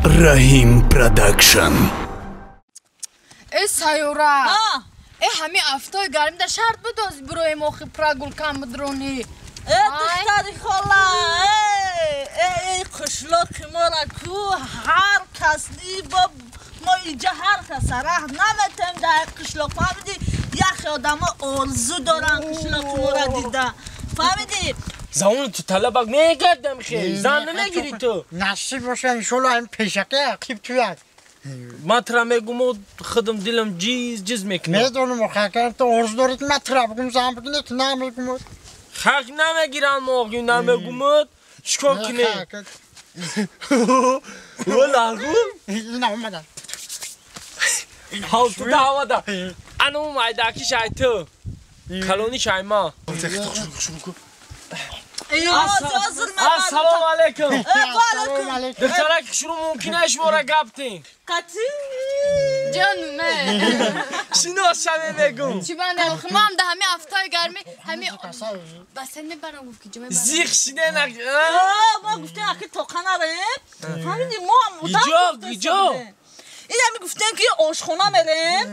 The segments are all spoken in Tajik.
Раҳим Продакшн. Э сайёра. Э ҳами афтои гармида шарт бидоз бироем охи прогулкам бидрони. Э духтари хола, э э қишлоқи мора ку ҳар кас бо мо инҷа ҳар кас раҳ наметем дар қишлоқ, фаҳмидӣ? Яхе одамо орзу доранд қишлоқи мора дида, фаҳмидӣ? Замон ту талабак мегардам хе, зан намегирӣ ту. Насиб боша иншолло ҳам пешака қиб туяд. Ман тура мегум, худам дилам ҷиз ҷиз мекунад. Медонам охакар ту орзу дорӣ ки ман тура бигум зан бигирӣ, ки намегум. Хак намегирам моғи намегумад. Чикор кунем? Валлагу? Ина омада. Ҳав ту омада. Ану майдаки шай ту. Калони шай ма. Ассалому алайкум. Духтарак шурӯъ мумкин аст шуморо гап тин? Қатъи ҷонум. Шинос шаве мегум. Чӣ банда охи мо ҳам да ҳами афтои гармӣ ҳами басен мебарам гуфт ки ҷо мебарам. Зиқ шиде на. Мо гуфтем аки тоқа нарем. Фаҳмидӣ мо ҳам Иҷо, иҷо. Ин ҳами гуфтем ки ошхона мерем,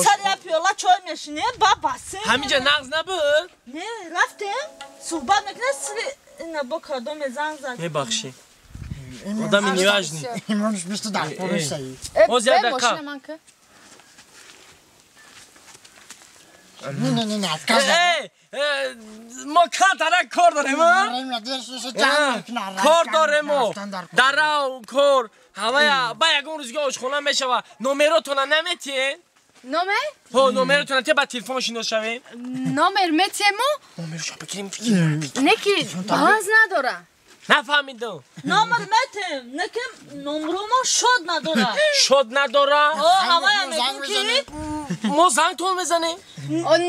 сар як пиёла чой мешинем, ба басен. Ҳаминҷа нағз набуд? Не, рафтем, суҳбат мекунем, сири ина бо кадоме занг зад. Мебахшӣ. Одами неважный. Имонш бисту даҳ полисаи. Оз як дақиқа. Не, не, не, отказ. Мо кантара кор дорем, а? Кор дорем мо. Дарав кор. Ҳавая ба ягон рӯзга ошхона мешава. Номеротона наметиен? Номер? Ҳо, номеротона те ба телефон шинос шавем. Номер метиему? Номершо бигирем. Не ки баланс надора. Нафаҳмидам. Номер метем, не ки номромо шод надора. Шод надора? Ҳо, ҳавая мегӯм ки мо зангтон мезанем.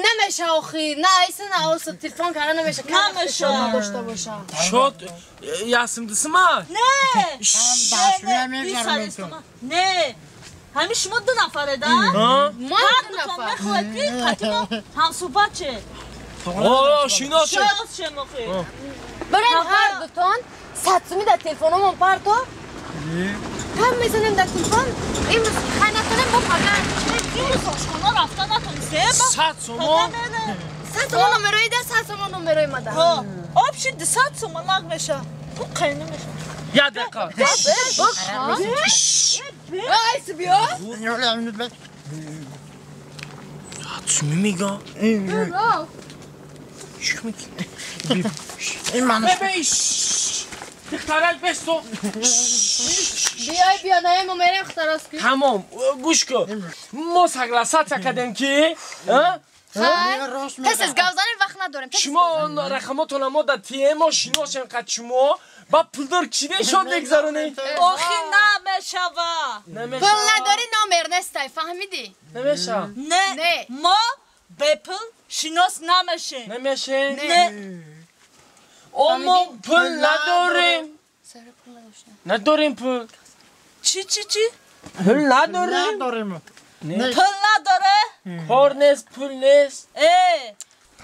Намеша охи, на айса на оса телефон карда намеша. Намеша. Надошта боша. Шод ясимдисима? Не. Не. Ҳами шумо ду нафаре да? Мо Ҳар ду дутон нафар. мехоҳед ки қати мо ҳамсӯҳбат ше. О, шинос шед. Шинос шем охи. Барем ҳар дутон 100 суми дар телефономон парто. Кам мезанем дар телефон. Имрӯз хай натонем бо пагар. Имрӯз ошхона рафта натонистем. 100 сомон? 100 сомон номерои да, 100 сомон номерои мада. Ҳо, обши 200 сомон нақ меша. Ту қайна меша. Як дақиқа. Айси биё. Суми мега? Духтарак бесто. Биёй биё, наем мо мерем хтарос ки. Тамом, гӯш кун. Мо согласаться кардем ки, Тез тез гап занем, вақт надорем. Шумо рақамотона мо да тием, мо шиносем қад шумо, ба пулдор кишиде шод мегзаронем. Охи намешава. Пул надорӣ номер нестай, фаҳмидӣ? Намеша. Не, мо бепул шинос намешем. Намешем? Не. О, мо пул надорем. Надорем пул. Чӣ, чӣ, чӣ? Пул надорем. Пул надоре? Кор нест, пул нест. Э,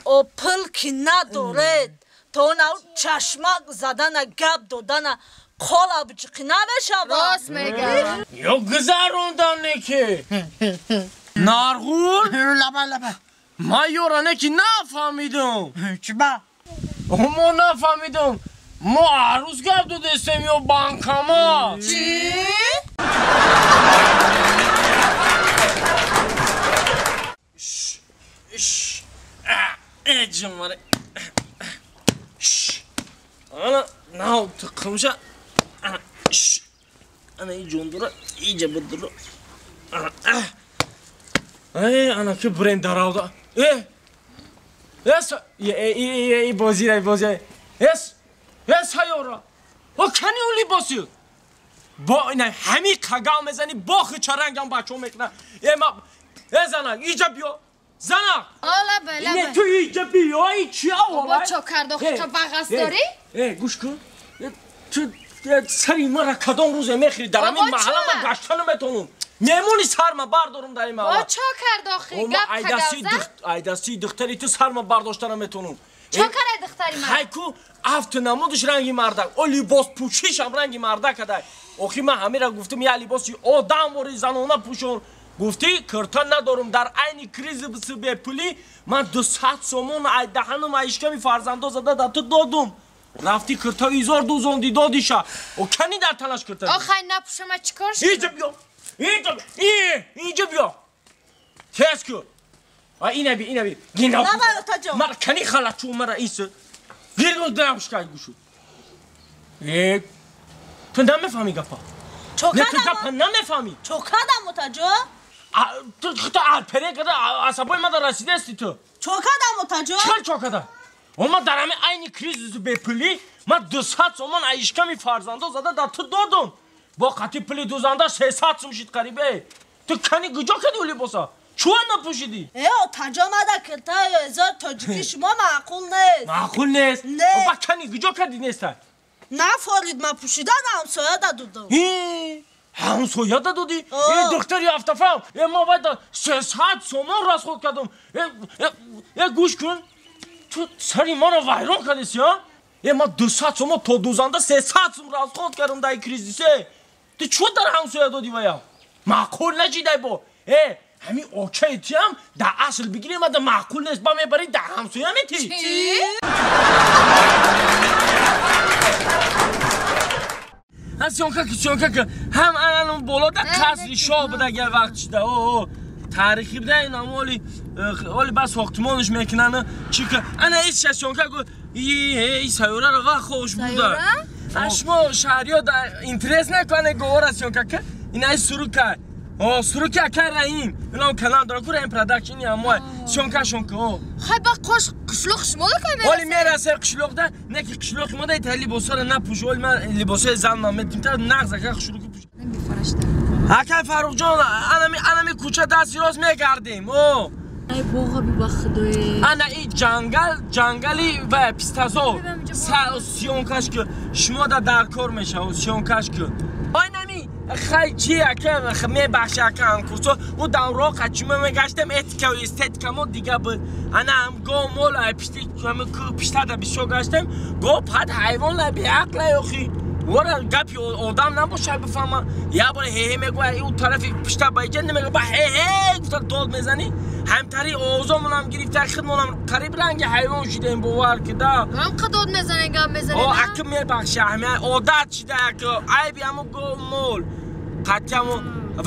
о пул ки надоред, то на чашмак задана, гап додана, кола биҷиқӣ намешава. Рост мегӯям. Ё гузарондане ки. Нарғул? Лаба, лаба. Ман ёране ки нафаҳмидам. Чӣ ба? Мо нафаҳмидам. Мо арӯз гап додестем ё банкама? Чӣ? Э, ҷонваре. Ана, нав тиқимша. Ана, ана и ҷондура, иҷа бидура. Э, ана ки бренд даравда. Э! Эс, э, э, бозира, бозира. Эс, эс ҳайёра. О, кани он либоси? Бо ина ҳами қагав мезани, бохи чарангам бачо мекунад. Э, ма, э, занак, иҷа биё. Занак! Ола, Не, лаба. ту иҷа биё, и чи аввала? Бо чо кард охи, чо бағас дорӣ? Э, гӯш кун. Ту сари мара кадом рӯзе мехӯри? Дар ҳамин Бобо, маҳалла ман ча? гашта наметавонам. Меҳмони сарма бардорам дар ин Бо маҳалла. чо кард охи, гап қагавза? Айдасии духтари ту сарма бардошта наметавонам. Чо кард духтари ман? Хайку афту намудаш ранги мардак, о либос пӯшишам ранги мардак адай. Охи ман ҳамира гуфтам я либоси одам вори занона пӯшон. Гуфтӣ кирта надорам дар айни кризиси бепулӣ ман 200 сомон ай даҳанум ай ишками фарзандо зада да ту додум. Рафти кирта изор дузонди додиша. О кани дар танаш кирта. Охай напӯшама чӣ кор шуд? Инҷа биё. Инҷа инҷа биё. Тез ку. А ина би ина би. Гина. Мара кани халачу мара ис. Гиргул драмшкай гушу. Э ту намефаҳмӣ гапа. Не ту гапа намефаҳмӣ. Чо кардам отаҷо? Ту худто алпере карда асабои мада расидаасти ту. Чо кардам отаҷо? Чикор чо карда? О ман дар ҳамин айни кризиси бепулӣ ман 200 сомон ай ишками фарзандо зада дар ту додум. Бо қатъи пули дузанда 300 сум шид қарибе. Ту кани куҷо кардӣ ӯ либоса? Чӯ напӯшидӣ? Э отаҷо мада киртаи эзор тоҷики шумо маъқул нест. Маъқул нест? Ба кани куҷо кардӣ неста? Нафорид ма пӯшидан ҳамсоя додам. Ҳамсоя додӣ? Э духтари ҳафтафаҳм, э ма бояд 300 сомон расход кардам. Э гӯш кун, ту сари маро вайрон кардеси, а? Э ма 200 сомон то дузанда 300 сум расход кардам дар кризисе. Ту чӯ дар ҳамсоя додӣ вая? Маъқул нашидай бо. Э ҳамин очаи тиам дар асл бигирем ада маъқул нест, ба мебарӣ дар ҳамсоя метӣ. Чӣ? Съёмка ки съёмка ки ҳам анан боло да қасри шоҳ буда гар вақт шуда. О таърихӣ буда инам оли оли бас сохтмонш мекунанд чӣ ки ана ис съёмка ку и сайёраро вақт хош буда. Шумо шаҳриё да интерес накунед говора съёмка ки ина сурука. О суруки акай Раҳим. Инам канал дора ку Раҳим продакшн ин ҳамой съёмкашон ку. О хай ба қош қишлоқ шумо да кай мерасед? Оли мерасем қишлоқда, не ки қишлоқи мо да итали либосҳоро напӯш. Оли ман либосҳои зан наметим та нағз ака хушруки пӯш. Акай Фарруқҷон, анами анами кӯча дасти рост мегардем. О ай боға би ба худое. Ана и ҷангал, ҷангали ва пистазор. Съёмкаш ки шумо да дар кор мешавад, съёмкаш ки. Ой нами хай чи ака мебахши ака ҳамкурсо ӯ давро қачима мегаштем этика ва эстетика мо дига буд. Ана ҳам го мол ай пишти пиштада бисёр гаштем го пад ҳайвон ла беақла охи вора гапи одам набошад бифаҳма. Як бора ҳеҳе мегӯя ӯ тарафи пишта ба иҷа намегӯя ба ҳеҳе гуфта дод мезанӣ. Ҳамтари овозомонам гирифта худмонам қариб ранги ҳайвон шидаем бовар ки да. Ҳам қа дод мезанем гап мезанем. О ака мебахши ҳама одат шида ака айби ҳамо го мол қатъиямо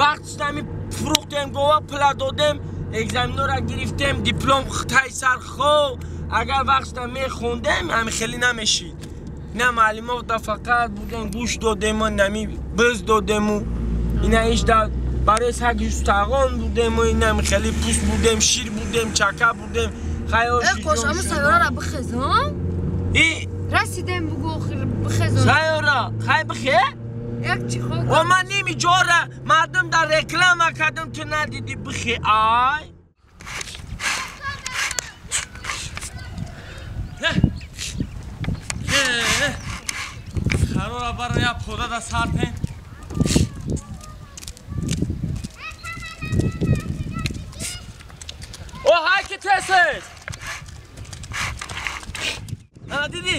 вақт шида ҳами фурӯхтем гова пула додем экзаменора гирифтем диплом тай сар хо агар вақт шида мехондем ҳами хеле намешид. На муаллимо да фақат будем гӯш додему нами биз додему ина иш да барои саги сутағон будему инам хеле пӯст будем шир будем чака будем хаёл э қош ҳамун сайёрара бихез и расидем бугу охир бихез сайёра хай бихе як чӣ хо о ман ними ҷора мардум дар реклама кардам ту надидӣ бихе ай харора бара я пода да сартен. О ҳай ки тесес. Ана дидӣ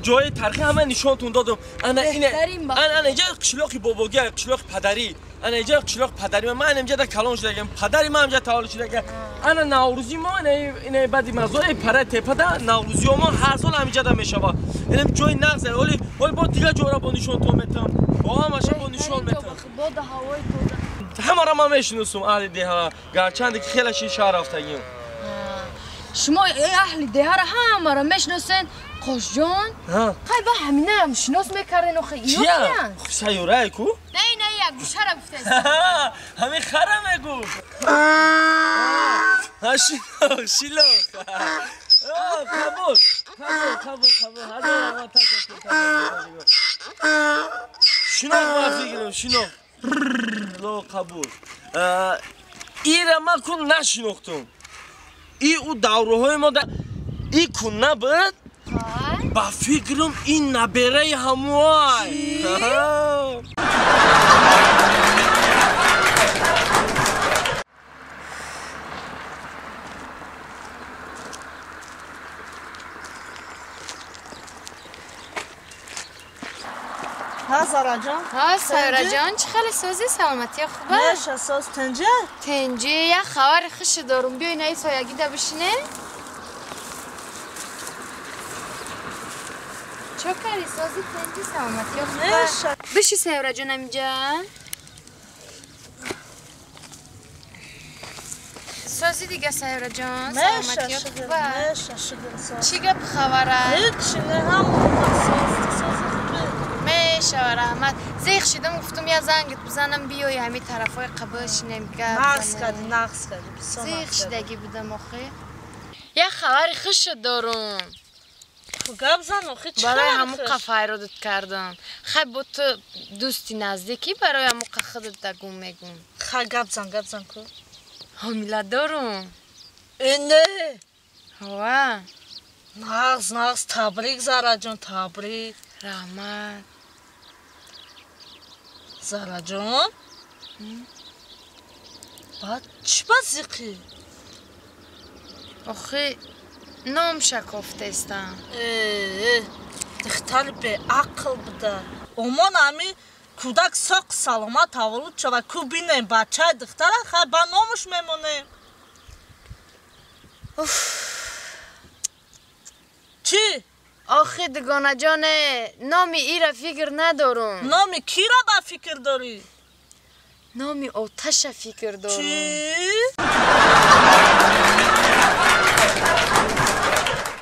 ҷои тарихӣ ҳама нишонтон додам. Ана ине ана инҷа қишлоқи бобогӣ, қишлоқи падарӣ. Ана инҷа қишлоқи падари ман инҷа да калон шудагам. Падари ман инҷа таваллуд шудагам. Ана наврӯзи мо ина баъди мазои пара тепада наврӯзиё мо ҳар сол ҳаминҷа да мешавад. Инам ҷои нағз оли оли бо дигар ҷора бо нишонтон метам. Бо ҳамаша бо нишон метам. Бода ҳавои тоза. Ҳамаро ман мешиносум аҳли деҳа. Гарчанде ки хеле ши шаҳр рафтагим. Шумо аҳли деҳаро ҳамаро мешиносен Қошҷон? Хай ба ҳаминаам шинос мекарден охи иё киян? Сайёрае ку? Не не як гӯшара гуфтаст. Ҳамин хара мегуфт. Шилох шилох. Қабул қабул қабул қабул. Ҳазор раҳмат ташаккур. Шинох ма фикрам шинох. Ло қабул. Ира ман кун нашинохтум. И ӯ давраҳои мо и кун набуд. Ба фикрам ин набераи ҳамуай. ҳа Зараҷон. Ҳа, Сайёраҷон, чӣ хеле созӣ, саломатия хуба? Неша соз тинҷа? Тинҷи, як хабари хуши дорум. Биёй наи соягида бишине. Чо кари созӣ тинҷи, саломатия хуба? Неша. Биши Сайёраҷон амиҷа. Созӣ дига Сайёраҷон, саломатия хуба? Неша шукр соз. Чӣ гап хабара? Ҳеҷ не, ҳам соз, созӣ хубе. Мешава, раҳмат. Зех шидам, гуфтум я зангит бизанам, биёй ҳами тарафҳои қабул шинем гап. Нағз кардӣ, нағз кардӣ, бисёр зех нағз кардӣ. Шидагӣ будам охи. Як хабари хуш дорум. Ху гап зан охи, чӣ Барои хабари ҳамун хуш? қафайродат кардам. Хай бо ту дӯсти наздикӣ, барои ҳамун қа худат дагум мегум. Хай гап зан, гап зан ку. Ҳомила дорум. Э, не. Ҳова. Нағз, нағз, табрик Зараҷон, табрик. Раҳмат. Зараҷон? Баъд чӣ ба зиқӣ? Охи номша кофтестам. Э, духтари беақл буда. Омон ҳами кӯдак соқ саломат таваллуд шавад, ку бинем бачаи духтара, хай ба номуш мемонем. Чӣ? Охи дугонаҷоне, номи ира фикр надорум. Номи кира ба фикр дорӣ? Номи оташа фикр дорум. Чӣ?